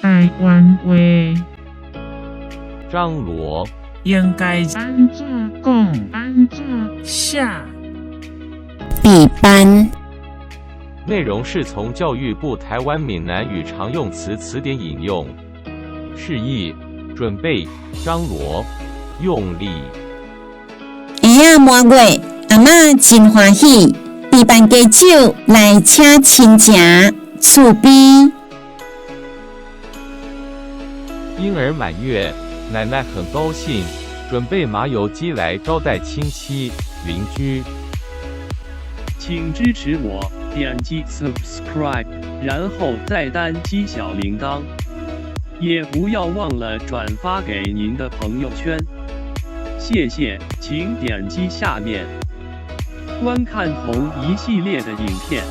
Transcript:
臺灣話。張羅。應該按怎講？按怎寫？備班。內容是從教育部臺灣閩南語常用詞詞典引用。釋義：準備、張羅、用力。嬰仔滿月，阿嬤真歡喜，備辦雞酒來請親情厝邊。嬰兒滿月，奶奶很高興，準備麻油雞來招待親戚鄰居。請支持我，點擊 subscribe，然後再單擊小鈴鐺，也不要忘了轉發給您的朋友圈。謝謝，請點擊下面觀看同一系列的影片。